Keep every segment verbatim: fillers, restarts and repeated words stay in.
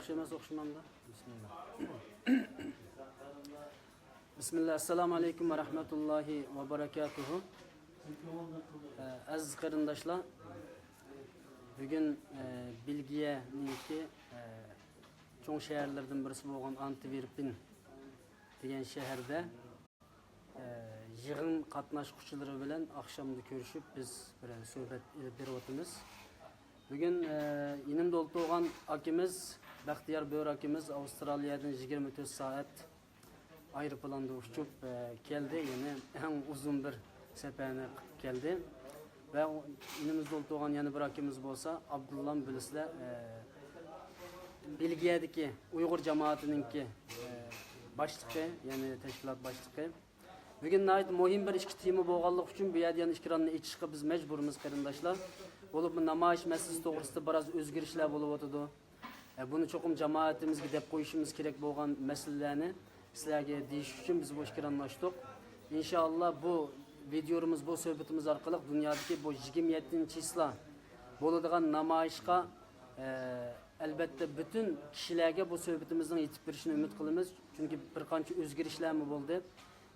ئوخشىماس، ئوخشىمامدۇ؟ بىسمىللا. بىسمىللا، ئەسسالامۇ ئەلەيكۇم ۋە رەھمەتۇللاھى ۋە بەرەكاتۇھۇ. ئە، ئەزىز قېرىنداشلار، بۈگۈن، ئە، بېلگىيەنىڭكى، ئە، چوڭ شەھەرلىرىدىن بىرسى بولغان ئانتۋېرپېن دېگەن شەھەردە، ئە، يىغىن قاتناشقۇچىلىرى بىلەن ئاخشامدا كۆرۈشۈپ، بىز بىر سۆھبەت ئېلىپ بېرىۋاتىمىز. بۈگۈن، ئە، يېنىمدا ئولتۇرغان ئاكىمىز، بەختىيار بۆرە ئاكىمىز ئاۋسترالىيەدىن يىگىرمە تۆت سائەت ئايروپىلاندا ئۇچۇپ، ئە، كەلدى. يەنى ئەڭ ئۇزۇن بىر سەپەرنى قىلىپ كەلدى. ۋە ئۇ، يېنىمىزدا ئولتۇرغان يەنە بىر ئاكىمىز بولسا، ئابدۇللام بىلىسىلەر، ئە، بېلگىيەدىكى ئۇيغۇر جامائىتىنىڭكى، ئە، باشلىقى، يەنى تەشكىلات باشلىقى. بۈگۈن ناھايىتى مۇھىم بىر ئىككى تېما بولغانلىقى ئۈچۈن بۇ يەردە يەنە ئىكراننى ئېچىشقا بىز مەجبۇرمىز، قېرىنداشلار. بولۇپمۇ نامايىش مەسىلىسى توغرىسىدا بىراز ئۆزگىرىشلەر بولۇۋاتىدۇ. ئە، بۇنى چوقۇم جامائىتىمىزگە دەپ قويۇشىمىز كېرەك بولغان مەسىلىلەرنى سىلەرگە دېيىش ئۈچۈن بىز بۇ ئىكراننى ئاچتۇق. ئىنشائاللا، بۇ ۋىدىيومىز، بۇ سۆھبىتىمىز ئارقىلىق دۇنيادىكى بۇ يىگىرمە يەتتىنچى چىسلا بولىدىغان نامايىشقا، ئە، ئەلبەتتە، پۈتۈن كىشىلەرگە بۇ سۆھبىتىمىزنىڭ يېتىپ بېرىشىنى ئۈمىد قىلىمىز. چۈنكى بىر قانچە ئۆزگىرىشلەرمۇ بولدى.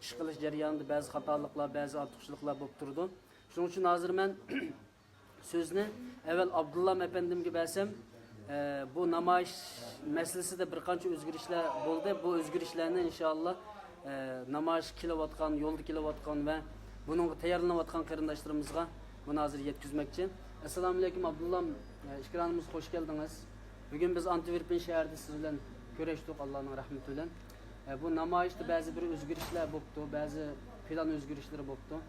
ئىش قىلىش جەريانىدا بەزى خاتالىقلار، بەزى ئارتۇقچىلىقلار بولۇپ تۇرىدۇ. شۇنىڭ ئۈچۈن ھازىر مەن سۆزنى ئەۋۋەل ئابدۇللام ئەپەندىمگە بەرسەم، ئە، بۇ نامايىش مەسىلىسىدە بىر قانچە ئۆزگىرىشلەر بولدى. بۇ ئۆزگىرىشلەرنى ئىنشائاللا، ئە، نامايىشقا كېلىۋاتقان، يولدا كېلىۋاتقان ۋە بۇنىڭغا تەييارلىنىۋاتقان قېرىنداشلىرىمىزغا بۇنى ھازىر يەتكۈزمەكچى. ئەسسالامۇئەلەيكۇم، ئابدۇللام، ئە، ئىكرانىمىز، خوش كەلدىڭىز. بۈگۈن بىز ئانتۋېرپېن شەھىرىدە سىز بىلەن كۆرۈشتۇق، ئاللانىڭ رەھمىتى بىلەن. ئە، بۇ نامايىشتا بەزى بىر ئۆزگىرىشلەر بوپتۇ، بەزى پىلان ئۆزگىرىشلىرى بوپتۇ.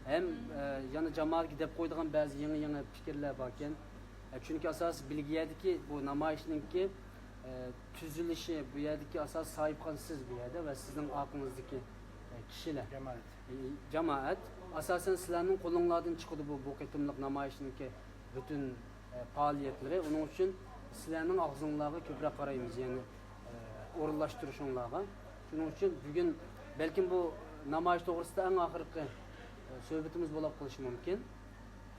ھەم، ئە، يەنە جامائەتكە دەپ قويىدىغان بەزى يېڭى-يېڭى پىكىرلەر باركەن. ئە، چۈنكى ئاساسىي بېلگىيەدىكى بۇ نامايىشنىڭكى، ئە، تۈزۈلۈشى، بۇ يەردىكى ئاساسىي ساھىبخانا سىز بۇ يەردە ۋە سىزنىڭ ئارقىڭىزدىكى، ئە، كىشىلەر. جامائەت. ئە، جامائەت. ئاساسەن سىلەرنىڭ قولۇڭلاردىن چىقىدۇ بۇ، بۇ قېتىملىق نامايىشنىڭكى پۈتۈن، ئە، پائالىيەتلىرى. ئۇنىڭ ئۈچۈن سىلەرنىڭ ئاغزىڭلارغا كۆپرەك قارايمىز، يەنى، ئە، ئورۇنلاشتۇرۇشۇڭلارغا. شۇنىڭ ئۈچۈن بۈگۈن بەلكىم بۇ نامايىش توغرىسىدا ئەڭ ئاخىرقى، ئە، سۆھبىتىمىز بولۇپ قېلىشى مۇمكىن.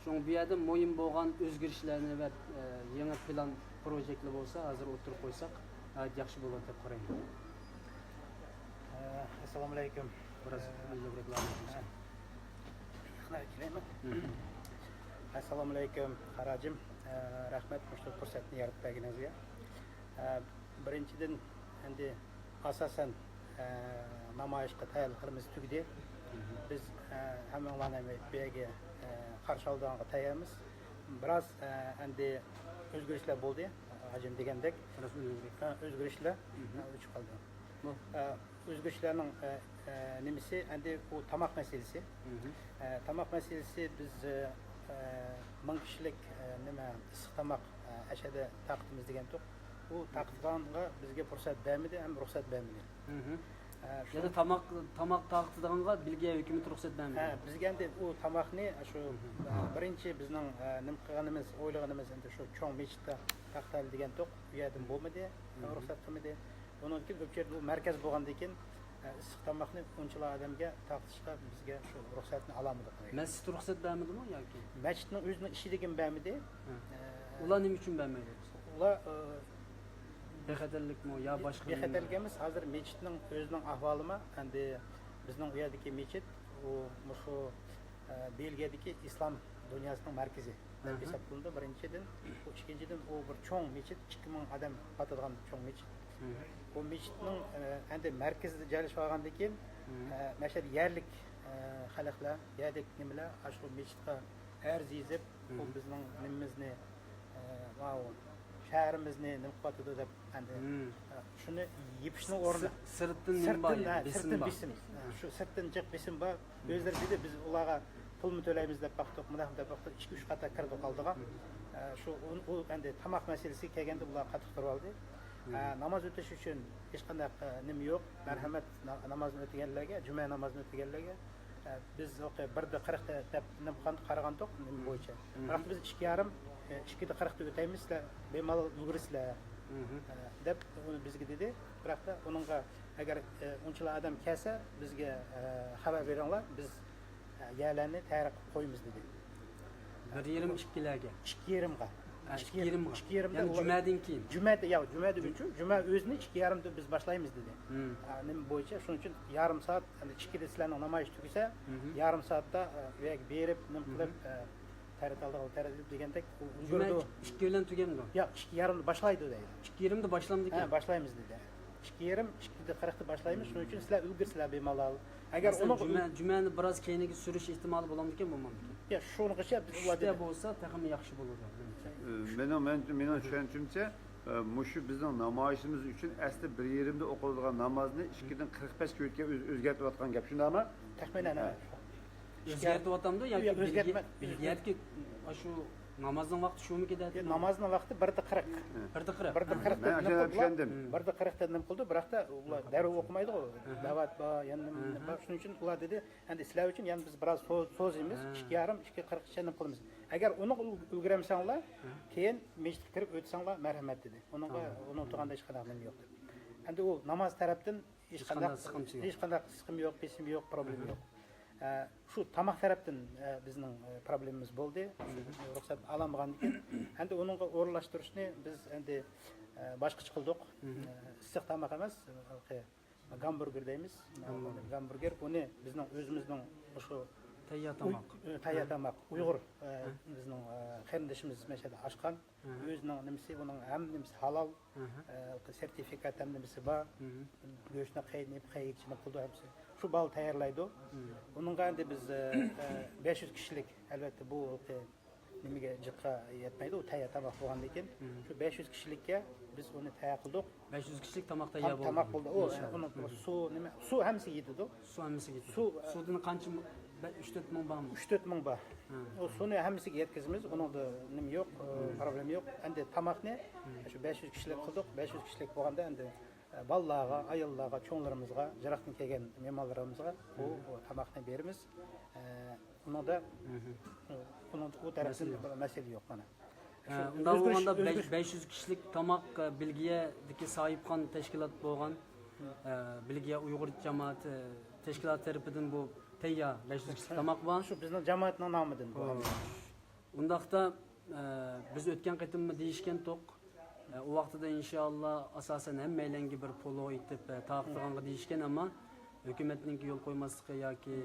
شۇڭا بۇ يەردە مۇھىم بولغان ئۆزگىرىشلەرنى ۋە، ئە، يېڭى پىلان، پروژېكتلار بولسا ھازىر ئوتتۇرىغا قويساق ناھايىتى ياخشى بولىدۇ دەپ قارايمەن. ئە، ئەسسالامۇئەلەيكۇم. بىراز ئە، ئۈزۈلرەك ئە، ئاڭلىسا. يېقىنراق كېلەيمەن. مم. ئەسسالامۇئەلەيكۇم، قاراجىم. ئە، رەھمەت مۇشۇ پۇرسەتنى يارىتىپ بەرگىنىڭىزگە. ئە، بىرىنچىدىن، ئەمدى ئاساسەن، ئە، نامايىشقا تەييارلىقلىرىمىز تۈگىدى. مم. بىز، ئە، ھەممىڭلارنى بۇ يەرگە، ئە، قارشى ئالىدىغانغا تەييارمىز. بىراز، ئە، ئەمدى ئۆزگىرىشلەر بولدى، ھاجىم دېگەندەك. بىراز ئۆزگىرىش. ئە، ئۆزگىرىشلەر، مم. ئە، ئۆچۈپ قالدى. بۇ. ئە، ئۆزگىرىشلەرنىڭ، ئە، ئە، نېمىسى، ئەمدى ئۇ تاماق مەسىلىسى. مم. ئە، تاماق مەسىلىسى بىز، ئە، ئە، مىڭ كىشىلىك، ئە، نېمە، ئىسسىق تاماق، ئە، ئەشەدە تارقىتىمىز دېگەنتۇق. ئۇ تارقىتىدىغانغا بىزگە پۇرسەت بەرمىدى ھەم رۇخسەت بەرمىدى. مم. ئە، شۇ يەنە تاماق، تاماق تارقىتىدىغانغا بېلگىيە ھۆكۈمىتى رۇخسەت بەرمىدى. ھە، بىزگە ئەمدى ئۇ تاماقنى شۇ، مم. ئە، بىرىنچى بىزنىڭ، ئە، نېمە قىلغىنىمىز، ئويلىغىنىمىز ئەمدى شۇ چوڭ مەسچىتتە تارقىتايلى دېگەنتۇق. ئۇ يەردىن بولمىدى، مم. رۇخسەت قىلمىدى. ئۇنىڭدىن كېيىن ئۆپچەردە ئۇ مەركەز بولغاندىن كېيىن، ئە، ئىسسىق تاماقنى ئۇنچىلا ئادەمگە تارقىتىشقا بىزگە شۇ رۇخسەتنى ئالالمىدۇق. مەسچىت رۇخسەت بەرمىدىمۇ ياكى؟ مەسچىتنىڭ ئۆزىنىڭ ئىچىدىكىمۇ بەرمىدى. ھە. ئە، ئۇلار نېمە ئۈچۈن بەرمەيدۇ؟ ئۇلار، ئە، بىخەتەرلىكمۇ يا باشقا بىخەتەرلىك نېمە؟ ئەمەس، ھازىر مەسچىتنىڭ ئۆزىنىڭ ئەھۋالىمۇ، ئەمدى بىزنىڭ ئۇ يەردىكى مەسچىت، ئۇ مۇشۇ، ئە، بېلگىيەدىكى ئىسلام دۇنياسىنىڭ مەركىزى دەپ ئاھا. ھېسابلىنىدۇ، بىرىنچىدىن. ئۇ ئىككىنچىدىن، ئۇ بىر چوڭ مەسچىت، ئىككى مىڭ ئادەم پاتىدىغان چوڭ مەسچىت. مم. بۇ مەسچىتنىڭ، ئە، ئەمدى مەركىزىدە جايلاشقان بولغاندىن كېيىن، مم. ئە، مەشەدە يەرلىك، ئە، خەلقلەر، يەرلىك نېمىلەر ئاشۇ مەسچىتقا ئەرز يېزىپ، مم. بۇ بىزنىڭ نېمىمىزنى، ئە، ماۋۇ شەھىرىمىزنى نېمە قىلىۋاتىدۇ دەپ ئەمدى، مم. ئە، شۇنى يېپىشنىڭ ئورنىدا سىر-، سىرتتىن نېمە بار، سىرتتىن، يەنى ھە، بېسىم سىرتتىن بار. بېسىم. مم. شۇ سىرتتىن جىق بېسىم بار. ئۆزلىرى دېدى، بىز ئۇلارغا پۇلمۇ تۆلەيمىز دەپ باقتۇق، مۇنداقمۇ دەپ باقتۇق، ئىككى، ئۈچ قاتار كىردۇق ئالدىغا. مم. ئە، شۇ، ئۇ، ئۇ ئەمدى تاماق مەسىلىسىگە كەلگەندە ئۇلار قاتتىق تۇرۇۋالدى. مم. ئە، ناماز ئۆتۈش ئۈچۈن ھېچقانداق، ئە، نېمە يوق. مم. مەرھەمەت نا-، نامازىنى ئۆتىگەنلەرگە، جۈمە نامازىنى ئۆتىگەنلەرگە، ئە، بىز بىردە قىرىق دە-، دەپ نېمە قىلغان-، قارىغانتۇق، نېمە مم. بويىچە. مم. بىراق بىز ئىككى يارىم، ئە، ئىككىدە قىرىقتا ئۆتەيمىز، سىلەر بىمالال ئۈلگۈرىسىلەر، مم. ئە، دەپ ئۇنى بىزگە دېدى. بىراقتا ئۇنىڭغا ئەگەر، ئە، ئۇنچىلا ئادەم كەلسە، بىزگە، ئە، خەۋەر بېرىڭلار، بىز، ئە، يەرلەرنى تەييار قىلىپ قويىمىز، دېدى. بىر يېرىم ئىككىلەرگە؟ ئىككى يېرىمغا. ئىككى يېرىمغا. ئىككى يېرىمدە يەنى ئۇلار جۈمەدىن كېيىن. جۈمەدە ياق، جۈمەدە ئۈچۈن، جۈمە ئۆزىنى ئىككى يېرىمدە بىز باشلايمىز دېدى. ھە، نېمە بويىچە، شۇنىڭ ئۈچۈن يېرىم سائەت، ئەمدى ئىككىدە سىلەرنىڭ نامايىش تۈگىسە، يېرىم سائەتتە ئە، ئۇ يەرگە بېرىپ، نېمە قىلىپ، ئە، تەرەت ئالدىغا تەرەت ئېلىپ دېگەندەك ئۇ جۈمە ئۈلگۈردى. ئىككى بىلەن تۈگەمدۇ؟ ياق، ئىككى يېرىمدە باشلايدۇ دەيدۇ. ئىككى يېرىمدە باشلامدىكەن؟ ھە، باشلايمىز دېدى. ئىككى يېرىم، ئىككىدە قىرىقتا باشلايمىز، شۇنىڭ ئۈچۈن سىلەر ئۈلگۈرسىلەر بىمالال. ئەگەر مەسىلەن، ئۇنىڭ جۈمە، جۈمەنى بىراز كەينىگە سۈرۈش ئېھتىمالى بولامدىكەن، بولمامدىكەن؟ ياق، شۇنىڭغىچە بىز ئۈچتە بولسا تېخىمۇ ياخشى بولىدۇ، مېنىڭچە. ئى، مېنىڭ، مەن، مېنىڭ چۈشەنچىمچە، ئى، مۇشۇ بىزنىڭ نامايىشىمىز ئۈچۈن ئەسلى بىر يېرىمدە ئوقۇلىدىغان نامازنى ئىككىدىن قىرىق بەشكە ئۆتكە-، ئۆز-، ئۆزگەرتىۋاتقان گەپ، شۇنداقمۇ؟ تەخمىنەن، ھە. ئۆزگەرتىۋاتامدۇ ياكى ياق، بىلگە-، ئۆزگەرتمە-، بىلگە-، ياكى ئاشۇ نامازنىڭ ۋاقتى شۇمىكى دەيدۇ؟ ياق، نامازنىڭ ۋاقتى بىردە قىرىق. بىردە قىرىق. بىردە قىرىقتا مەن نېمە قىلدى؟ چۈشەندىم. بىردە قىرىقتا نېمە قىلدى؟ بىراقتا ئۇلار دەررۇ ئوقۇمايدىغۇ. دەۋات بار، يەنە نېمە بار. شۇنىڭ ئۈچۈن ئۇلار دېدى، ئەمدى سىلەر ئۈچۈن يەنە بىز بىراز سو-، سوزىمىز، ئىككى يېرىم، ئىككى قىرىققىچە نېمە قىلىمىز. ئەگەر ئۇنىڭغا ئۈل-، ئۈلگۈرەمسەڭلار، كېيىن مەسچىتكە كىرىپ ئۆتسەڭلار مەرھەمەت دېدى. ئۇنىڭغا، ئۇنىڭغا تۇرغاندا ھېچقانداق نېمە يوق دېدى. ئەمدى ئۇ ناماز تەرەپتىن ھېچقانداق سىقىم يوق، پېسىم يوق، پروبلېما يوق. ئە، شۇ تاماق تەرەپتىن، ئە، بىزنىڭ، ئە، پروبلېمىمىز بولدى. شۇ رۇخسەت ئالالمىغاندىكىن، ئەمدى ئۇنىڭغا ئورۇنلاشتۇرۇشنى بىز ئەمدى، ئە، باشقىچە قىلدۇق. ئە، ئىسسىق تاماق ئەمەس، ھېلىقى گامبۇرگېر دەيمىز. گامبۇرگېر. گامبۇرگېر، ئۇنى بىزنىڭ ئۆزىمىزنىڭ مۇشۇ تەييار تاماق. ئۇي-، ئە، تەييار تاماق. ئۇيغۇر، ئە، بىزنىڭ، ئە، قېرىندىشىمىز مەشەدە ئاچقان. ئۆزىنىڭ نېمىسى، بۇنىڭ ھەممە نېمىسى ھالال. ئە، سېرتىفىكات ھەممە نېمىسى بار. گۆشنى قەينىتىپ، قەيگىچىنى قىلىدۇ ھەممىسى. شۇ بالا تەييارلايدۇ. ئۇنىڭغا ئەمدى بىز، ئە، ئە، بەش يۈز كىشىلىك، ئەلۋەتتە، بۇ نېمىگە، جىققا يەتمەيدۇ، ئۇ تەييار تاماق بولغاندىن كېيىن. شۇ بەش يۈز كىشىلىككە بىز ئۇنى تەييار قىلدۇق. بەش يۈز كىشىلىك تاماق تەييار بولدى. تاماق بولدى. ئۇ، ئۇنىڭ سۇ، نېمە، سۇ ھەممىسىگە يېتىدۇ. سۇ ھەممىسىگە يېتىدۇ. سۇ، ئە، سۇدىن قانچە مۇ-، بە-، ئۈچ تۆت مىڭ بارمۇ؟ ئۈچ تۆت مىڭ بار. ئۇ سۇنى ھەممىسىگە يەتكۈزىمىز، ئۇنىڭدا نېمە يوق، ئە، پروبلېما يوق. ئەمدى تاماقنى شۇ بەش يۈز كىشىلىك قىلدۇق. بەش يۈز كىشىلىك بولغاندا ئەمدى، ئە، بالىلارغا، ئاياللارغا، چوڭلىرىمىزغا، يىراقتىن كەلگەن مېھمانلىرىمىزغا بۇ، بۇ تاماقنى بېرىمىز. ئە، ئۇنىڭدا، ئۇنىڭدا ئۇ تەرەپتىن بىر مەسىلە يوق مانا. ئە، شۇ ئۇنداق ئۆزگىرىش، بولغاندا بەش، ئۆزگىرىش. بەش يۈز كىشىلىك تاماق، ئە، بېلگىيەدىكى ساھىبخان تەشكىلات بولغان، ئە، بېلگىيە ئۇيغۇر جامائەت، ئە، تەشكىلاتى تەرىپىدىن بۇ تەييار بەش يۈز كىشىلىك تاماق بار. شۇ بىزنىڭ جامائەتنىڭ نامىدىن بۇ. ئۇنداقتا، ئە، بىز ئۆتكەن قېتىممۇ دېيىشكەنتۇق. ئە، ئۇ ۋاقتىدا ئىنشائاللا ئاساسەن ھەممەيلەنگە بىر پولۇ ئېيتىپ، ئە، تارقىتىدىغانغا دېيىشكەن، ئەمما ھۆكۈمەتنىڭكى يول قويماسلىقى ياكى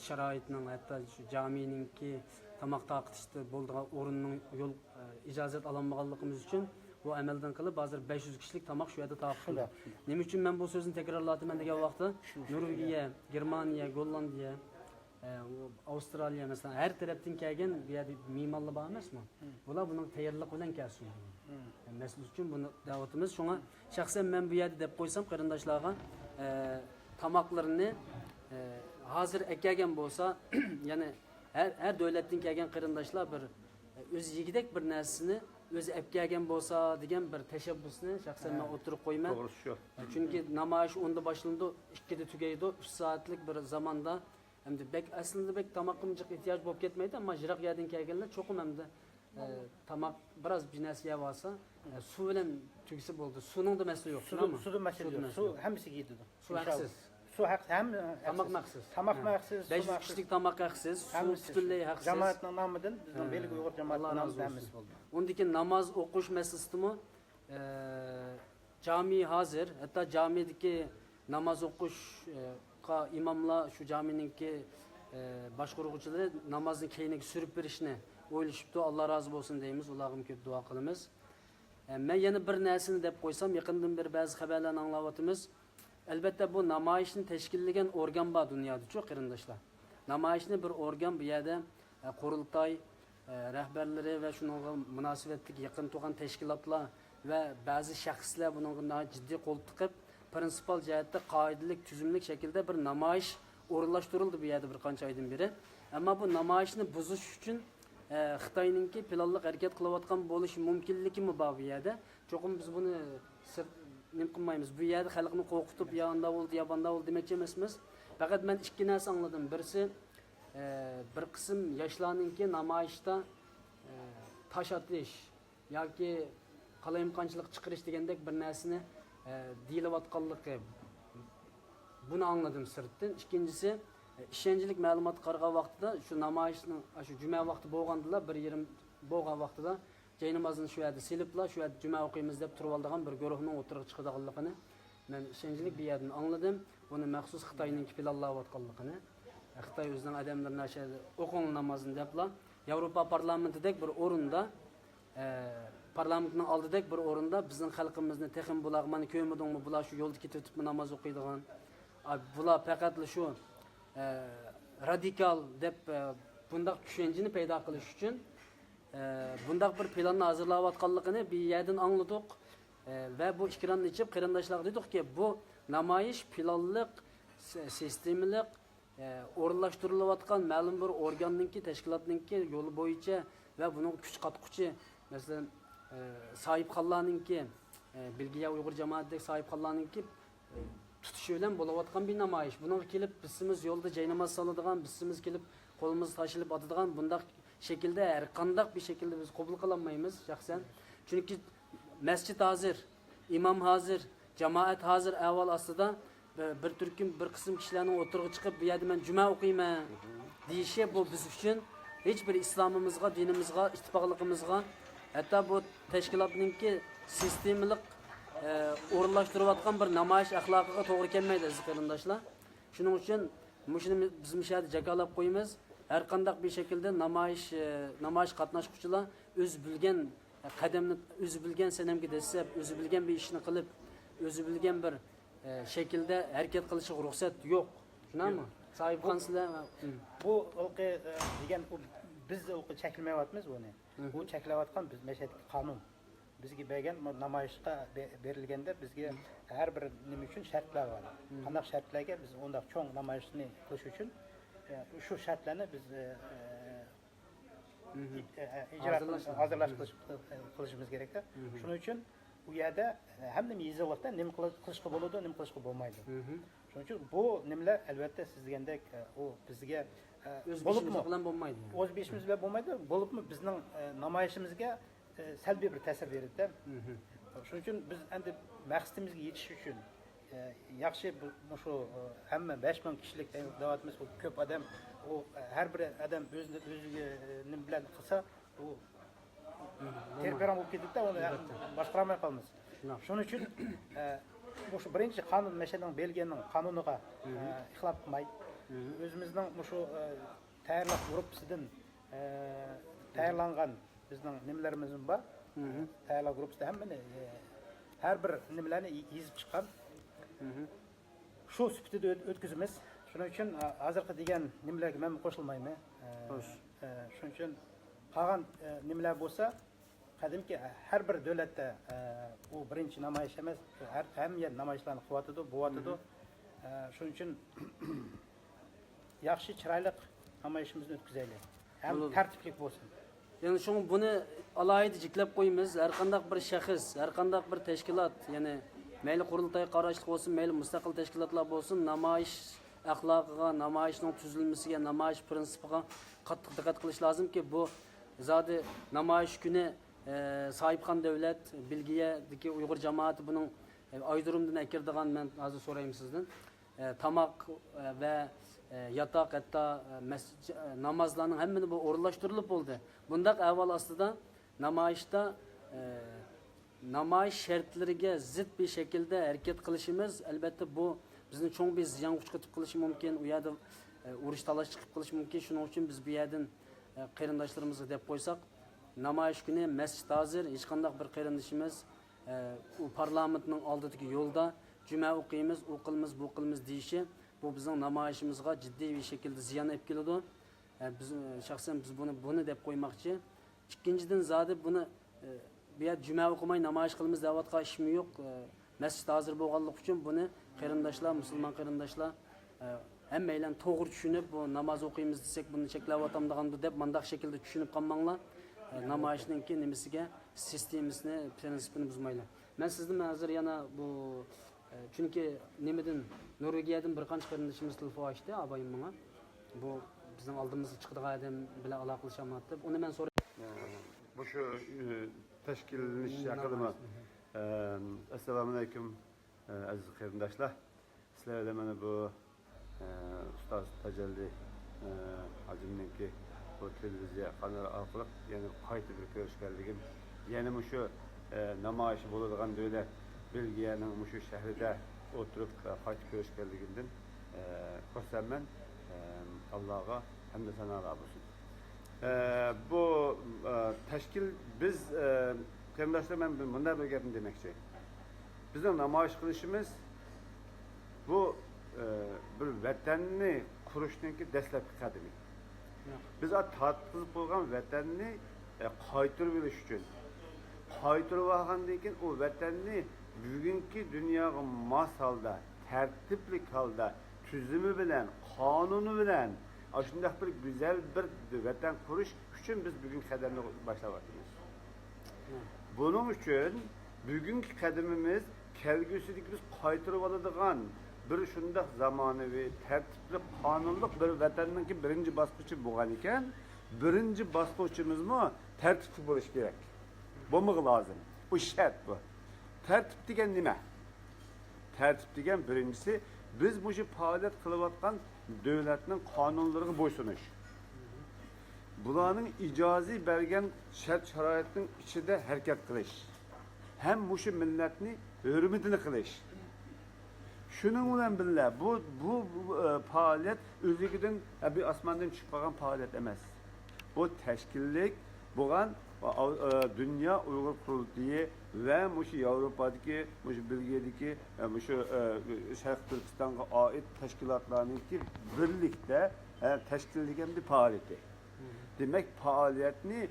شارائىتنىڭ، ھەتتا شۇ جامىنىڭكى تاماق تارقىتىشتا بولىدىغان ئورۇننىڭ يول، ئە، ئىجازەت ئالالمىغانلىقىمىز ئۈچۈن بۇ ئەمەلدىن قېلىپ، ھازىر بەش يۈز كىشىلىك تاماق شۇ يەردە تارقىتىلدى. شۇنداق، شۇنداق. نېمە ئۈچۈن مەن بۇ سۆزنى تەكرارلاۋاتىمەن دېگەن ۋاقىتتا، نورۋېگىيە، گېرمانىيە، گوللاندىيە، ئە، ئاۋسترالىيە، مەسىلەن، ھەر تەرەپتىن كەلگەن بۇ يەردە مېھمانلار بار ئەمەسمۇ؟ بۇلار بۇنىڭ تەييارلىق بىلەن كەلسۇن. مەسىلە ئۈچۈن بۇنى دەۋاتىمىز. شۇڭا شەخسەن مەن بۇ يەردە دەپ قويسام قېرىنداشلارغا، ئە، تاماقلىرىنى، ئە، ھازىر ئەكەلگەن بولسا، يەنى ھەر، ھەر دۆلەتتىن كەلگەن قېرىنداشلار بىر، ئە، ئۆزى يېگۈدەك بىر نەرسىنى ئۆزى ئەپ كەلگەن بولسا دېگەن بىر تەشەببۇسنى شەخسەن مەن ئوتتۇرىغا قويىمەن. توغرىسى شۇ. چۈنكى نامايىش ئوندا باشلىنىدۇ، ئىككىدە تۈگەيدۇ، ئۈچ سائەتلىك بىر زاماندا. ئەمدى بەك، ئەسلىدە بەك تاماققىمۇ جىق ئېھتىياج بولۇپ كەتمەيدۇ، ئەمما يىراق يەردىن كەلگەنلەر چوقۇم ئەمدى، ئە، تاماق بىراز بىر نەرسە يەۋالسا، ئە، سۇ بىلەن تۈگىسە بولدى. سۇنىڭدا مەسىلە يوق، سۇدا، شۇنداقمۇ؟ سۇدا مەسىلە يوق. سۇ ھەممىسىگە يېتىدۇ. سۇ ھەقسىز. سۇ ھەق، ھەم، تاماقمۇ ھەقسىز؟ تاماقمۇ ھەقسىز، بەش يۈز كىشىلىك تاماق ھەقسىز، سۇ پۈتۈنلەي ھەقسىز. جامائەتنىڭ نامىدىن، بىزنىڭ بېلگىيە ئۇيغۇر جامائەتنىڭ نامىدىن ھەممىسى بولدى. ئۇندىن كېيىن ناماز ئوقۇش مەسىلىسىدىمۇ، ئە، جامى ھازىر، ھەتتا جامىدىكى ناماز ئوقۇشقا ئىماملار، شۇ جامىنىڭكى، ئە، باشقۇرغۇچىلىرى نامازنى كەينىگە سۈرۈپ بېرىشنى ئويلىشىپتۇ. ئاللا رازى بولسۇن دەيمىز، ئۇلارغىمۇ كۆپ دۇئا قىلىمىز. ئە، مەن يەنە بىر نەرسىنى دەپ قويسام، يېقىندىن بېرى بەزى خەۋەرلەرنى ئاڭلاۋاتىمىز. ئەلۋەتتە، بۇ نامايىشنى تەشكىللىگەن ئورگان بار دۇنيادىچۇ، قېرىنداشلار. نامايىشنى بىر ئورگان بۇ يەردە، ئە، قۇرۇلتاي، ئە، رەھبەرلىرى ۋە شۇنىڭغا مۇناسىۋەتلىك يېقىن تۇرغان تەشكىلاتلار ۋە بەزى شەخسلەر بۇنىڭغا ناھايىتى جىددىي قول تىقىپ، پىرىنسىپال جەھەتتە قائىدىلىك، تۈزۈملۈك شەكىلدە بىر نامايىش ئورۇنلاشتۇرۇلدى بۇ يەردە بىر قانچە ئايدىن بېرى. ئەمما بۇ نامايىشنى بۇزۇش ئۈچۈن، ئە، خىتاينىڭكى پىلانلىق ھەرىكەت قىلىۋاتقان بولۇشى مۇمكىنلىكىمۇ بار بۇ يەردە. چوقۇم بىز بۇنى سىرت، نېمە قىلمايمىز. بۇ يەردە خەلقنى قورقۇتۇپ، يا ئانداق بولدى، يا بانداق بولدى دېمەكچى ئەمەسمىز. پەقەت مەن ئىككى نەرسە ئاڭلىدىم. بىرسى، ئە، بىر قىسىم ياشلارنىڭكى نامايىشتا، ئە، تاش ئاتىش ياكى قالايمىقانچىلىق چىقىرىش دېگەندەك بىر نەرسىنى، ئە، دېيىلىۋاتقانلىقى، بۇنى ئاڭلىدىم سىرتتىن. ئىككىنچىسى، ئە، ئىشەنچلىك مەلۇماتقا قارىغان ۋاقتىدا شۇ نامايىشنىڭ، شۇ جۈمە ۋاقتى بولغاندىلا، بىر يېرىم بولغان ۋاقتىدا جاي نامازىنى شۇ يەردە سېلىپلا، شۇ يەردە جۈمە ئوقۇيمىز دەپ تۇرۇۋالىدىغان بىر گۇرۇھنىڭ ئوتتۇرىغا چىقىدىغانلىقىنى مەن ئىشەنچلىك بىر يەردىن ئاڭلىدىم. بۇنى مەخسۇس خىتاينىڭكى پىلانلاۋاتقانلىقىنى، خىتاي ئۆزىنىڭ ئادەملىرىنى ئاشۇ يەردە ئوقۇڭ نامازىنى دەپلا، ياۋروپا پارلامېنتىدەك بىر ئورۇندا، ئە، پارلامېنتنىڭ ئالدىدەك بىر ئورۇندا بىزنىڭ خەلقىمىزنى تېخىمۇ بۇلارغا مانا كۆرمىدىڭمۇ، بۇلار شۇ يولدا كېتىۋېتىپمۇ ناماز ئوقۇيدىغان، ئا، بۇلار پەقەتلا شۇ، ئە، رادىكال دەپ، ئە، بۇنداق چۈشەنچىنى پەيدا قىلىش ئۈچۈن، ئە، بۇنداق بىر پىلاننى ھازىرلاۋاتقانلىقىنى بىر يەردىن ئاڭلىدۇق. ئە، ۋە بۇ ئىكراننى ئېچىپ، قېرىنداشلارغا دېدۇقكى، بۇ نامايىش پىلانلىق، سى-، سىستېمىلىق، ئە، ئورۇنلاشتۇرۇلۇۋاتقان مەلۇم بىر ئورگاننىڭكى، تەشكىلاتنىڭكى يولى بويىچە ۋە بۇنىڭغا كۈچ قاتقۇچى، مەسىلەن، ئە، ساھىبخانلارنىڭكى، ئە، بېلگىيە ئۇيغۇر جامائەتتەك ساھىبخانلارنىڭكى، ئە، تۇتۇشى بىلەن بولۇۋاتقان بىر نامايىش. بۇنىڭغا كېلىپ، بىسىمىز يولدا جايناماز سالىدىغان، بىسىمىز كېلىپ قولىمىزغا تاش ئېلىپ ئاتىدىغان بۇنداق شەكىلدە، ھەر قانداق بىر شەكىلدە بىز قوبۇل قىلالمايمىز شەخسەن. چۈنكى مەسچىت ھازىر، ئىمام ھازىر، جامائەت ھازىر ئەھۋال ئاستىدا بىر، بىر تۈركۈم، بىر قىسىم كىشىلەرنىڭ ئوتتۇرىغا چىقىپ، بۇ يەردە مەن جۈمە ئوقۇيمەن دېيىشى، بۇ بىز ئۈچۈن ھېچ بىر ئىسلامىمىزغا، دىنىمىزغا، ئىتتىپاقلىقىمىزغا، ھەتتا بۇ تەشكىلاتنىڭكى سىستېمىلىق، ئە، ئورۇنلاشتۇرۇۋاتقان بىر نامايىش ئەخلاقىغا توغرا كەلمەيدۇ، ئەزىز قېرىنداشلار. شۇنىڭ ئۈچۈن مۇشۇنى بىز مۇشۇ يەردە جاكارلاپ قويىمىز. ھەر قانداق بىر شەكىلدە نامايىش، ئە، نامايىش قاتناشقۇچىلار ئۆزى بىلگەن، ئە، قەدەمنى، ئۆزى بىلگەن سەنەمگە دەسسەپ، ئۆزى بىلگەن بىر ئىشنى قىلىپ، ئۆزى بىلگەن بىر، ئە، شەكىلدە ھەرىكەت قىلىشىغا رۇخسەت يوق. شۇنداقمۇ؟ يوق. ساھىبخان سىلەر، ھىم. بۇ ھېلىقى، ئە، دېگەن، ئۇ، بىز ھېلىقى چەكلىمەيۋاتىمىز ئۇنى. ھىم. ئۇ چەكلەۋاتقان بىز مەشەدىكى قانۇن. بىزگە بەرگەن، بۇ نامايىشقا بە-، بېرىلگەندە بىزگە ھەر بىر نېمە ئۈچۈن شەرتلەر بار. قانداق شەرتلەرگە بىز ئۇنداق چوڭ نامايىشنى قىلىش ئۈچۈن، ئە، شۇ شەرتلەرنى بىز، ئە، ئە، ئى-، ئە، ئە، ئىجرا قىلىش، ھازىرلاش قىلىش، قىلىشىمىز كېرەكتە. شۇنىڭ ئۈچۈن ئۇ يەردە، ئە، ھەممە يېزىقلىقتا نېمە قىل-، قىلىشقا بولىدۇ، نېمە قىلىشقا بولمايدۇ. شۇنىڭ ئۈچۈن بۇ نېمىلەر، ئەلۋەتتە، سىز دېگەندەك، ئە، ئۇ بىزگە، ئە، ئۆز بولۇپمۇ بېشىمىز بىلەن بولمايدۇ. ئۆز بېشىمىز بىلەن بولمايدۇ. بولۇپمۇ بىزنىڭ، ئە، نامايىشىمىزگە ئە، سەلبىي بىر تەسىر بېرىدىدە. شۇنىڭ ئۈچۈن بىز ئەمدى مەقسىتىمىزگە يېتىش ئۈچۈن، ئە، ياخشى بۇ، مۇشۇ، ئە، ھەممە بەش مىڭ كىشىلىك دەۋاتىمىز، بۇ كۆپ ئادەم، ئۇ، ئە، ھەر بىر ئادەم ئۆزىنى، ئۆزىگە، ئە، نېمە بىلەن قىلسا، ئۇ تېرىپىرەڭ بولۇپ كېتىدىدە، ئۇنى باشقۇرالماي قالىمىز. شۇنىڭ ئۈچۈن، ئە، مۇشۇ بىرىنچى قانۇن، مەشەدىڭ بېلگىيەنىڭ قانۇنىغا، ئە، خىلاپ قىلماي، ئۆزىمىزنىڭ مۇشۇ، ئە، تەييارلىق گۇرۇپپىسىدىن، ئە، تەييارلانغان بىزنىڭ نېمىلىرىمىزمۇ بار. تەييارلىق گۇرۇپپىسىدا ھەممىنى، ئە، ھەر بىر نېمىلەرنى يېزىپ چىققان. شۇ سۈپىتىدە ئۆت-، ئۆتكۈزىمىز. شۇنىڭ ئۈچۈن، ئە، ھازىرقى دېگەن نېمىلەرگە مەن قوشۇلمايمەن. ئە، ئە، شۇنىڭ ئۈچۈن قالغان، ئە، نېمىلەر بولسا، قەدىمكى ھەر بىر دۆلەتتە، ئە، ئۇ بىرىنچى نامايىش ئەمەس، ھەر، ھەممە يەردە نامايىشلارنى قىلىۋاتىدۇ، بولۇۋاتىدۇ. ئە، شۇنىڭ ئۈچۈن ياخشى، چىرايلىق نامايىشىمىزنى ئۆتكۈزەيلى. ھەم تەرتىپلىك بولسۇن. يەنى شۇڭا بۇنى ئالاھىدە جىكلەپ قويىمىز. ھەر قانداق بىر شەخس، ھەر قانداق بىر تەشكىلات، يەنى مەيلى قۇرۇلتايغا قاراشلىق بولسۇن، مەيلى مۇستەقىل تەشكىلاتلار بولسۇن، نامايىش ئەخلاقىغا، نامايىشنىڭ تۈزۈلمىسىگە، نامايىش پىرىنسىپىغا قاتتىق دىققەت قىلىش لازىمكى، بۇ زادى نامايىش كۈنى، ئە، ساھىبخان دۆلەت، بېلگىيەدىكى ئۇيغۇر جامائىتى بۇنىڭ، ئە، ئايرودرومدىن ئەكىرىدىغان، مەن ھازىر سورايمەن سىزدىن. ئە، تاماق، ئە، ۋە، ئە، ياتاق، ھەتتا، ئە، مەس-، ئە، نامازلارنىڭ ھەممىنى بۇ ئورۇنلاشتۇرۇلۇپ بولدى. بۇنداق ئەھۋال ئاستىدا نامايىشتا، ئە، نامايىش شەرتلىرىگە زىت بىر شەكىلدە ھەرىكەت قىلىشىمىز، ئەلۋەتتە، بۇ بىزنى چوڭ بىر زىيانغا ئۇچرىتىپ قېلىشى مۇمكىن، ئۇ يەردە، ئە، ئۇرۇش تالاش چىقىپ قېلىشى مۇمكىن. شۇنىڭ ئۈچۈن بىز بۇ يەردىن، ئە، قېرىنداشلىرىمىزغا دەپ قويساق، نامايىش كۈنى مەسچىت ھازىر، ھېچقانداق بىر قېرىندىشىمىز ئە، ئۇ پارلامېنتنىڭ ئالدىدىكى يولدا جۈمە ئوقۇيمىز، ئۇ قىلىمىز، بۇ قىلىمىز دېيىشى، بۇ بىزنىڭ نامايىشىمىزغا جىددىي بىر شەكىلدە زىيان ئېلىپ كېلىدۇ. ئە، بىز، ئە، شەخسەن بىز بۇنى، بۇنى دەپ قويماقچى. ئىككىنچىدىن، زادى بۇنى، ئە، بۇ يەردە جۈمە ئوقۇماي نامايىش قىلىمىز دەۋاتقان ئىشمۇ يوق. ئە، مەسچىت ھازىر بولغانلىقى ئۈچۈن بۇنى قېرىنداشلار، مۇسۇلمان قېرىنداشلار، ئە، ھەممەيلەن توغرا چۈشىنىپ، بۇ ناماز ئوقۇيمىز دېسەك، بۇنى چەكلەۋاتامدىغاندۇ دەپ، مانداق شەكىلدە چۈشىنىپ قالماڭلار. ئە، نامايىشنىڭكى نېمىسىگە، سىستېمىسىنى، پىرىنسىپىنى بۇزمايلى. مەن سىزدىن ھازىر يەنە بۇ، ئە، چۈنكى نېمىدىن، نورۋېگىيەدىن بىر قانچە قېرىندىشىمىز تېلېفون ئاچتى، ئابايىم ماڭا. بۇ بىزنىڭ ئالدىمىزغا چىقىدىغان ئادەم بىلەن ئالاقىلىشالمايۋاتىدۇ. ئۇنى مەن سوراي. ئە، مۇشۇ، ئە، تەشكىللىنىش ھەققىدىمۇ؟ ئە، ئەسسالامۇئەلەيكۇم. ئە، ئەزىز قېرىنداشلار، سىلەر بىلەن مانا بۇ، ئە، ئۇستاز تاجەللى، ئە، ھاجىمنىڭكى بۇ تېلېۋىزىيە قانىلى ئارقىلىق يەنە قايتا بىر كۆرۈشكەنلىكىم يەنە مۇشۇ، ئە، نامايىش بولىدىغان دۆلەت بېلگىيەنىڭ مۇشۇ شەھىرىدە ئولتۇرۇپ، ئە، قايتا كۆرۈشكەنلىكىمدىن، ئە، خۇرسەنمەن. ئە، ئاللاغا ھەمدۇ سانالار بولسۇن. ئە، بۇ، ئە، تەشكىل، بىز، ئە، قېرىنداشلار، مەن بۇ-، مۇنداق بىر گەپنى دېمەكچى. بىزنىڭ نامايىش قىلىشىمىز بۇ، ئە، بىر ۋەتەننى قۇرۇشنىڭكى دەسلەپكى قەدىمى. بىز تارتقۇزۇپ قويغان ۋەتەننى، ئە، قايتۇرۇۋېلىش ئۈچۈن، قايتۇرۇۋالغاندىن كېيىن ئۇ ۋەتەننى بۈگۈنكى دۇنياغا ماس ھالدا، تەرتىپلىك ھالدا، تۈزۈمى بىلەن، قانۇنى بىلەن، ئاشۇنداق بىر گۈزەل بىر ۋەتەن قۇرۇش ئۈچۈن بىز بۈگۈنكى قەدەمنى باشلاۋاتىمىز. بۇنىڭ ئۈچۈن بۈگۈنكى قەدىمىمىز كەلگۈسىدىكى بىز قايتۇرۇۋالىدىغان بىر شۇنداق زامانىۋى، تەرتىپلىك، قانۇنلۇق بىر ۋەتەننىڭكى بىرىنچى باسقۇچى بولغان ئىكەن، بىرىنچى باسقۇچىمىزمۇ تەرتىپلىك بولۇشى كېرەك. بولمىغى لازىم. بۇ شەرت بۇ. تەرتىپ دېگەن نېمە؟ تەرتىپ دېگەن بىرىنچىسى، بىز مۇشۇ پائالىيەت قىلىۋاتقان دۆلەتنىڭ قانۇنلىرىغا بويسۇنۇش. بۇلارنىڭ ئىجازە بەرگەن شەرت-شارائىتنىڭ ئىچىدە ھەرىكەت قىلىش ھەم مۇشۇ مىللەتنى ھۆرمىتىنى قىلىش. شۇنىڭ بىلەن بىللە، بۇ، بۇ، بۇ، ئە، پائالىيەت ئۆزلۈكىدىن، ئە، بىر ئاسماندىن چۈشۈپ قالغان پائالىيەت ئەمەس. بۇ تەشكىللىك بولغان، ئە، ئە، دۇنيا ئۇيغۇر قۇرۇلتىيى ۋە مۇشۇ ياۋروپادىكى، مۇشۇ بېلگىيەدىكى، ئە، مۇشۇ، ئە، شەرقىي تۈركىستانغا ئائىت تەشكىلاتلارنىڭكى بىرلىكتە، ئە، تەشكىللىگەن بىر پائالىيىتى. دېمەك، پائالىيەتنى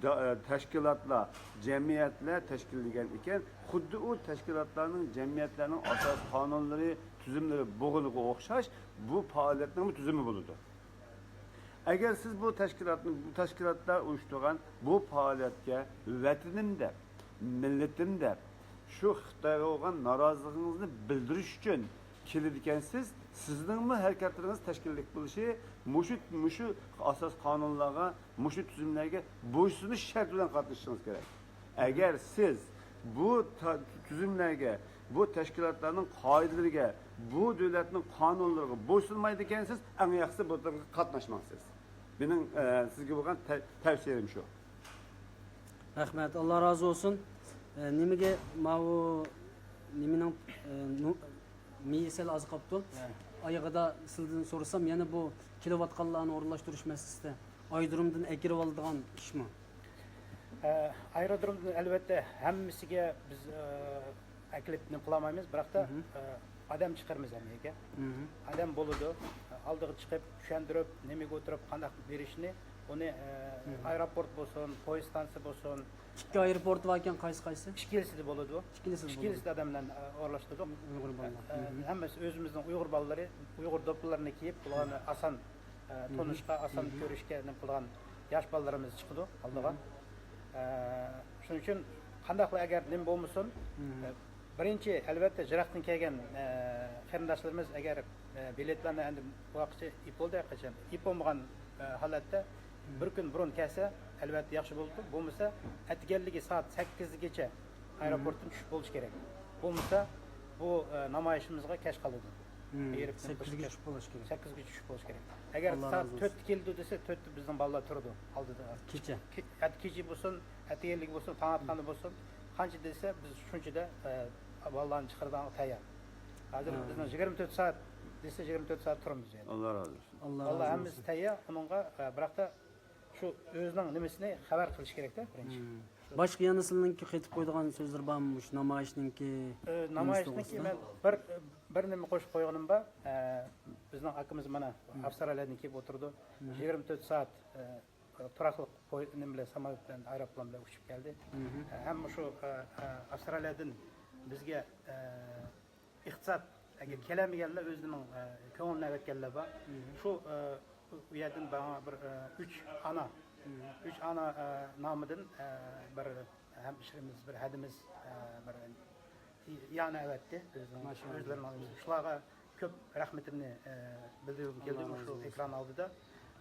دا-، تەشكىلاتلار، جەمئىيەتلەر تەشكىللىگەن ئىكەن، خۇددى ئۇ تەشكىلاتلارنىڭ، جەمئىيەتلەرنىڭ ئاساسىي قانۇنلىرى، تۈزۈملىرى بولغىنىغا ئوخشاش، بۇ پائالىيەتنىڭمۇ تۈزۈمى بولىدۇ. ئەگەر سىز بۇ تەشكىلاتنى، بۇ تەشكىلاتلار ئۇيۇشتۇرغان بۇ پائالىيەتكە ۋەتىنىم دەپ، مىللىتىم دەپ، شۇ خىتايغا بولغان نارازىلىقىڭىزنى بىلدۈرۈش ئۈچۈن كېلىدىكەنسىز، سىزنىڭمۇ ھەرىكەتلىرىڭىز تەشكىللىك بولۇشى، مۇشۇ، مۇشۇ ئاساس قانۇنلارغا، مۇشۇ تۈزۈملەرگە بويسۇنۇش شەرتى بىلەن قاتنىشىشىڭىز كېرەك. ئەگەر سىز بۇ تا-، تۈزۈملەرگە، بۇ تەشكىلاتلارنىڭ قائىدىلىرىگە، بۇ دۆلەتنىڭ قانۇنلىرىغا بويسۇنمايدىكەنسىز، ئەڭ ياخشىسى بۇ تەرەپكە قاتناشماڭ سىز. مېنىڭ، ئە، سىزگە بولغان تە-، تەۋسىيەم شۇ. رەھمەت، ئاللا رازى بولسۇن. ئە، نېمىگە ماۋۇ نېمىنىڭ، ئە، نۇ-، مېيى سەل ئاز قاپتۇ. ھە. ئايىغىدا سىلدىن سورىسام، يەنە بۇ كېلىۋاتقانلارنى ئورۇنلاشتۇرۇش مەسىلىسىدە ئايرودرومدىن ئەكىرىۋالىدىغان ئىشمۇ؟ ئە، ئايرودرومدىن ئەلۋەتتە ھەممىسىگە بىز، ئە، ئەكېلىپ نېمە قىلالمايمىز، بىراقتا، مھم. ئە، ئادەم چىقىرىمىز ھەممىگە. مھم. ئادەم بولىدۇ، ئالدىغا چىقىپ، چۈشەندۈرۈپ، نېمىگە ئولتۇرۇپ، قانداق بېرىشنى، ئۇنى، ئە، مھم. ئايروپورت بولسۇن، پويىز ستانسىسى بولسۇن. ئىككى ئايروپورت باركەن، قايسى، قايسى؟ ئىككىلىسىدە بولىدۇ. ئىككىلىسىدە بولىدۇ. ئىككىلىسىدە ئادەملەرنى، ئە، ئورۇنلاشتۇردۇق. ئۇيغۇر بالىلار. ئە، مھم. ھەممىسى ئۆزىمىزنىڭ ئۇيغۇر بالىلىرى، ئۇيغۇر دوپپىلىرىنى كىيىپ، بۇلارنى ئاسان، ئە، مھم. تونۇشقا، ئاسان مھم. كۆرۈشكە نېمە قىلىدىغان ياش بالىلىرىمىز چىقىدۇ ئالدىغا. مھم. ئە، شۇنىڭ ئۈچۈن قانداقلا ئەگەر نېمە بولمىسۇن، مھم. ئە، بىرىنچى، ئەلۋەتتە، يىراقتىن كەلگەن، ئە، قېرىنداشلىرىمىز ئەگەر، ئە، بېلەتلەرنى ئەمدى ۋاقىتچە ئېلىپ بولدى ھەرقاچان. ئېلىپ بولمىغان، ئە، ھالەتتە بىر كۈن بۇرۇن كەلسە، ئەلۋەتتە ياخشى بولىدۇ. بولمىسا، ئەتىگەنلىكى سائەت سەككىزگىچە ئايروپورتتىن چۈشۈپ بولۇشى كېرەك. بولمىسا، بۇ، ئە، نامايىشىمىزغا كەچ قالىدۇ. مم. ھېرىپ نېمە قىلىش سەككىزگىچە كەچ-، چۈشۈپ بولۇش كېرەك. سەككىزگىچە چۈشۈپ بولۇش كېرەك. ئەگەر ئاللا سائەت رازى بولسۇن. تۆتتە كېلىدۇ دېسە، تۆتتە بىزنىڭ بالىلار تۇرىدۇ ئالدىدا. كېچە. كې-، ئەتە كېچە بولسۇن، ئەتىگەنلىك بولسۇن، تاڭ ئاتقاندا بولسۇن، قانچە دېسە، بىز شۇنچىدا، ئە، بالىلارنى چىقىرىدىغانغا تەييار. ھازىر ھە. بىزنىڭ يىگىرمە تۆت سائەت دېسە، يىگىرمە تۆت سائەت تۇرىمىز يەنە. ئاللا رازى بولسۇن. ئاللا رازى بولسۇن. ھەممىسى تەييار، ئۇنىڭغا، ئە، بىراقتا شۇ ئۆزىنىڭ نېمىسىنى خەۋەر قىلىش كېرەكتە، بىرىنچى. مم. باشقا يەنە سىلىنىڭكى قېتىپ قويىدىغان سۆزلىرى بارمۇ مۇشۇ نامايىشنىڭكى ئە، نېمىسى نامايىشنىڭكى توغرىسىدا؟ مەن بىر، بىر نېمە قوشۇپ قويغىنىم بار. ئە، بىزنىڭ ئاكىمىز مانا مم. ئاۋسترالىيەدىن كېلىپ ئولتۇرىدۇ. مم. يىگىرمە تۆت سائەت، ئە، تۇراقلىق پوي-، نېمە بىلەن، ساموليوت بىلەن، ئايروپىلان بىلەن ئۇچۇپ كەلدى. مم. ئە، ھەم شۇ، ئە، ئە، ئاۋسترالىيەدىن بىزگە، ئە، ئىقتىساد، ئەگەر كېلەلمىگەنلەر ئۆزىنىڭ، ئە، كۆڭلىنى ئەۋەتكەنلەر بار. مم. شۇ، ئە، ئۇ يەردىن ماڭا بىر، ئە، ئۈچ ئانا، مم. ئۈچ ئانا، ئە، نامىدىن، ئە، بىر ھەمشىرىمىز، بىر ھەدىمىز، ئە، بىر يانى ئەۋەتتى. ئۆزىنىڭ، ماشائاللا. ئۆزلىرىنىڭ، شۇلارغا كۆپ رەھمىتىمنى، ئە، بىلدۈرگۈم كەلدى ئاللا مۇشۇ رازى بولسۇن. ئېكران ئالدىدا.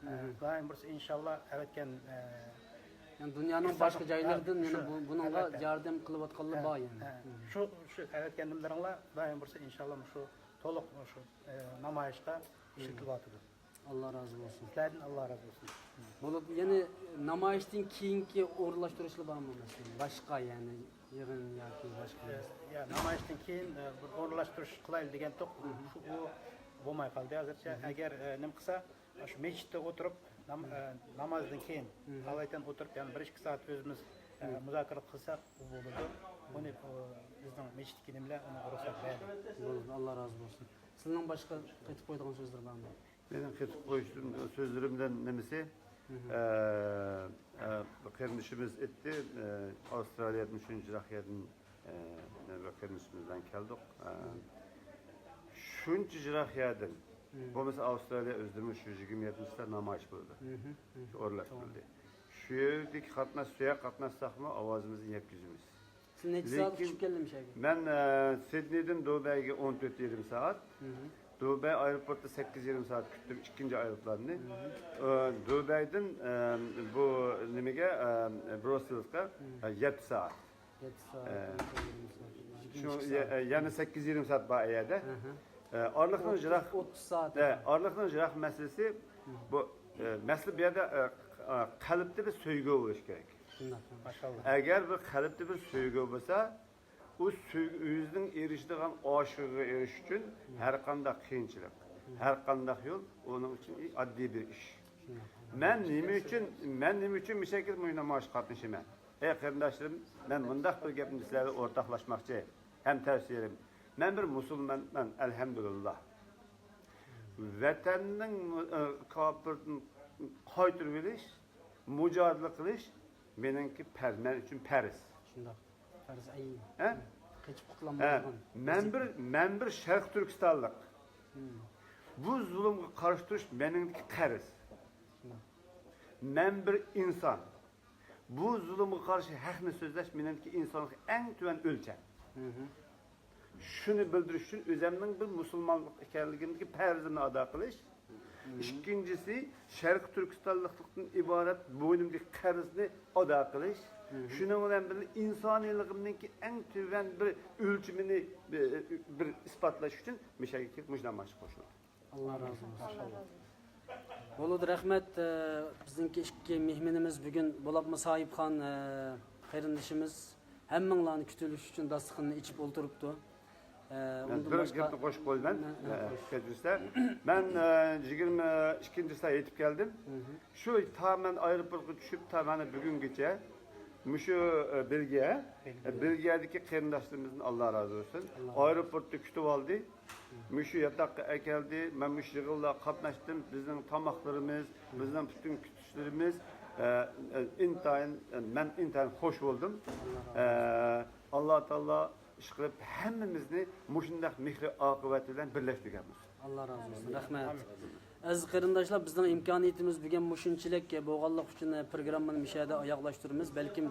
ئە، مم. دائىم بولسا ئىنشاللا ئەۋەتكەن، ئە، يەنى دۇنيانىڭ باشقا جايلىرىدىن يەنە بۇ-، بۇنىڭغا ياردەم قىلىۋاتقانلار بار يەنى. ھە. مم. شۇ، شۇ ئەۋەتكەن نېمىلىرىڭلار دائىم بولسا ئىنشاللا مۇشۇ تولۇق مۇشۇ، ئە، نامايىشقا ئىشلىتىلىۋاتىدۇ. ئاللا رازى بولسۇن. سىلەردىن ئاللا رازى بولسۇن. بولۇپ، يەنە نامايىشتىن كېيىنكى ئورۇنلاشتۇرۇشلار بارمۇ مەسىلەن؟ باشقا، يەنى يىغىن ياكى باشقا نەرسە؟ يا، نامايىشتىن كېيىن بىر ئورۇنلاشتۇرۇش قىلايلى دېگەنتۇق. شۇ ئۇ بولماي قالدى ھازىرچە. ئەگەر نېمە قىلسا، شۇ مەسچىتتە ئولتۇرۇپ، نامازدىن كېيىن، ئالايىتەن ئولتۇرۇپ، يەنە بىر ئىككى سائەت ئۆزىمىز مۇزاكىرە قىلساق، ئۇ بولىدۇ. بۇنى بىزنىڭ مەسچىتتىكى نېمىلەر ئۇنىڭغا رۇخسەت بەردى. بولىدۇ، ئاللا رازى بولسۇن. سىلىنىڭ باشقا قېتىپ قويىدىغان سۆزلىرى بارمۇ؟ مېنىڭ قېتىپ قويۇشتىن سۆزلىرىمدىن نېمىسى، بىر قېرىندىشىمىز ئېيتتى، ئاۋسترالىيەدىن شۇنچە يىراق يەردىن بىر قېرىندىشىمىز بىلەن كەلدۇق. شۇنچە يىراق يەردىن، بولمىسا ئاۋسترالىيە ئۆزىدىمۇ شۇ يىگىرمە يەتتىنچى نامايىش بولىدۇ. شۇ ئورۇنلاشتۇرۇلدى. شۇ يەردىكى قاتناش، سۇياق قاتناشساقمۇ ئاۋازىمىزنى يەتكۈزىمىز. سىز نەچچە سائەت كۈتۈپ كەلدىڭىز شەگە؟ مەن سىدنېيدىن دۇبەيگە ئون تۆت يېرىم سائەت، دۇبەي ئايروپورتىدا سەككىز يېرىم سائەت كۈتتۈم ئىككىنچى ئايروپىلاننى. دۇبەيدىن بۇ نېمىگە، بروسېلسقا يەتتە سائەت. يەتتە سائەت. شۇ يەنە سەككىز يېرىم سائەت بار ئەيەردە. ئارىلىقنىڭ يىراق، ئوتتۇز سائەت. ئارىلىقنىڭ يىراق مەسىلىسى بۇ، مەسىلە بۇ يەردە قەلبتە بىر سۆيگۈ بولۇش كېرەك. شۇنداق. ماشاللا. ئەگەر بىر قەلبتە بىر سۆيگۈ بولسا، ئۇ سۆيگۈ ئۆزىنىڭ ئېرىشىدىغان ئاشىقىغا ئېرىشىش ئۈچۈن ھەر قانداق قىيىنچىلىق، ھەر قانداق يول ئۇنىڭ ئۈچۈن ئاددىي بىر ئىش. مەن نېمە ئۈچۈن، مەن نېمە ئۈچۈن مۇشەكىل مۇشۇ نامايىشقا قاتنىشىمەن؟ ئەي قېرىنداشلىرىم، مەن مۇنداق بىر گەپنى سىلەرگە ئورتاقلاشماقچى ھەم تەۋسىيەلىرىم. مەن بىر مۇسۇلمانمەن، ئەلھەمدۇلىللا. ۋەتەننىڭ كاپىردىن قايتۇرۇۋېلىش، مۇجادىلە قىلىش مېنىڭكى پەرز، مەن ئۈچۈن پەرز. شۇنداق. پەرز ئەين. ھە؟ قېچىپ قۇتۇلالمايدىغان. مەن بىر، مەن بىر شەرقىي تۈركىستانلىق. بۇ زۇلۇمغا قارشى تۇرۇش مېنىڭدىكى قەرز. مەن بىر ئىنسان. بۇ زۇلۇمغا قارشى ھەقنى سۆزلەش مېنىڭدىكى ئىنسانلىق ئەڭ تۆۋەن ئۆلچەم. شۇنى بىلدۈرۈش ئۈچۈن ئۆزەمنىڭ بىر مۇسۇلمانلىق ئىكەنلىكىمدىكى پەرزىمنى ئادا قىلىش. ئىككىنچىسى، شەرقىي تۈركىستانلىقلىقتىن ئىبارەت بوينۇمدىكى قەرزنى ئادا قىلىش. شۇنىڭ بىلەن بىللە، ئىنسانىيلىقىمنىڭكى ئەڭ تۆۋەن بىر ئۆلچىمىنى بىر، بىر ئىسپاتلاش ئۈچۈن مۇشەگە كېلىپ مۇشۇنداق ماشىق قوشۇلدۇم. ئاللا رازى بولسۇن. بولىدۇ، رەھمەت. ئە، بىزنىڭكى ئىككى مېھمىنىمىز بۈگۈن، بولۇپمۇ ساھىبخان، ئە، قېرىندىشىمىز ھەممىڭلارنى كۈتۈۋېلىش ئۈچۈن داستىخىنىنى ئېچىپ ئولتۇرۇپتۇ. ئە، مەن بىر گەپنى قوشۇپ قويىمەن. ئە، كەچۈرسە، مەن، ئە، يىگىرمە ئىككىنچى سائەت يېتىپ كەلدىم. شۇ تا مەن ئايروپورتقا چۈشۈپ، تا مانا بۈگۈنگىچە مۇشۇ، ئە، بېلگىيە، ئە، بېلگىيەدىكى قېرىنداشلىرىمىزدىن ئاللا رازى بولسۇن. ئايروپورتتا كۈتۈۋالدى. مۇشۇ ياتاققا ئەكەلدى. مەن مۇشۇ يىغىنلارغا قاتناشتىم. بىزنىڭ تاماقلىرىمىز، بىزنىڭ پۈتۈن كۈتۈشلىرىمىز، ئە، ئە، ئىنتايىن، ئە، مەن ئىنتايىن خوش بولدۇم. ئە، ئاللا تائالا ئىشقىلىپ ھەممىمىزنى مۇشۇنداق مېھرى ئاقىۋەت بىلەن بىرلەشتۈرگەن بولسۇن. ئاللا رازى بولسۇن. رەھمەت. ئەزىز قېرىنداشلار، بىزنىڭ ئىمكانىيىتىمىز بۈگۈن مۇشۇنچىلىك بولغانلىقى ئۈچۈن پروگراممىنى مۇشۇ يەردە ئاياغلاشتۇرىمىز. بەلكىم،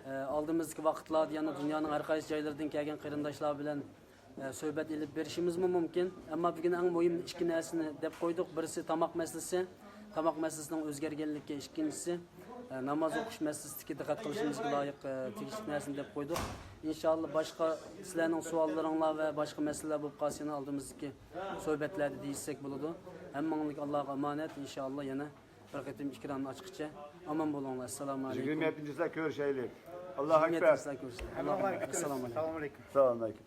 ئە، ئالدىمىزدىكى ۋاقىتلاردا يەنە دۇنيانىڭ ھەر قايسى جايلىرىدىن كەلگەن قېرىنداشلار بىلەن، ئە، سۆھبەت ئېلىپ بېرىشىمىزمۇ مۇمكىن. ئەمما بۈگۈن ئەڭ مۇھىم ئىككى نەرسىنى دەپ قويدۇق. بىرسى تاماق مەسىلىسى. تاماق مەسىلىسىنىڭ ئۆزگەرگەنلىكى، ئىككىنچىسى، ئە، ناماز ئوقۇش مەسىلىسىدىكى دىققەت قىلىشىمىزغا لايىق، ئە، تېگىشلىك نەرسىنى دەپ قويدۇق. ئىنشائاللا، باشقا سىلەرنىڭ سوئاللىرىڭلار ۋە باشقا مەسىلىلەر بولۇپ قالسا، يەنە ئالدىمىزدىكى سۆھبەتلەردە دېيىشسەك بولىدۇ. ھەممىڭلارنى ئاللاغا ئامانەت. ئىنشائاللا، يەنە بىر قېتىم ئېكراننى ئاچقىچە ئامان بولۇڭلار. ئەسسالامۇ ئەلەيكۇم. يىگىرمە يەتتىنچى سائەت كۆرۈشەيلى. ئاللاھۇ ئەكبەر. ئەسسالامۇ ئەلەيكۇم. سالام ئەلەيكۇم. سالام ئەلەيكۇم.